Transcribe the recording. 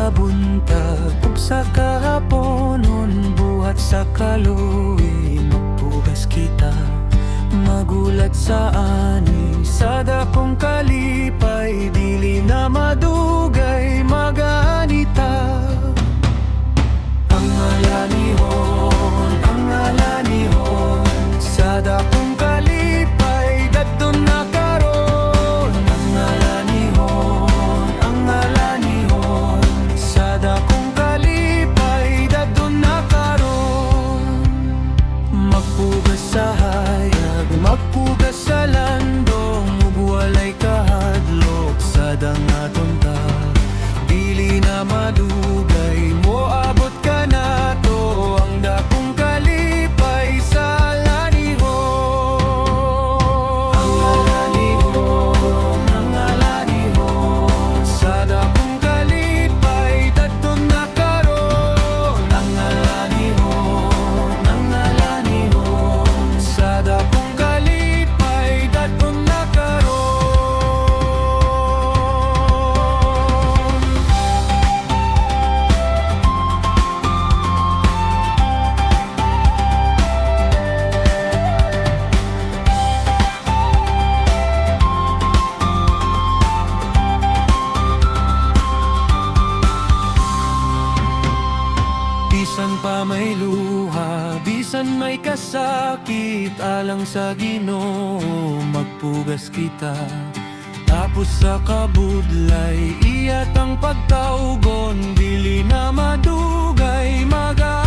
sa buntag ug sa kahaponon, buhat sa kaluoy, magpugas kita. Magulat sa ani sa dakong kalipay, dili na madugay, magaani ta. Ang alanihon, ang alanihon, sa dakong kalipay, dadto na karon. Ang alanihon, ang alanihon, sa dakong kalipay, dadto na karon. Magpugas sa hayag, magpugas sa landong, ug walay kahadlok sa dangaton ta. Dili na madugay, moabot kanato ang dakong kalipay sa alanihon. Ang alanihon, ang alanihon, sa dakong kalipay, dadto na karon. Ang alanihon, ang alanihon, sa dakong kalipay, dadto na karon. Bisan pa may luha, bisan may kasakit, alang sa Ginoo, magpugas kita. Tapos sa kabudlay, iya tang pagtawgon, dili na madugay, maga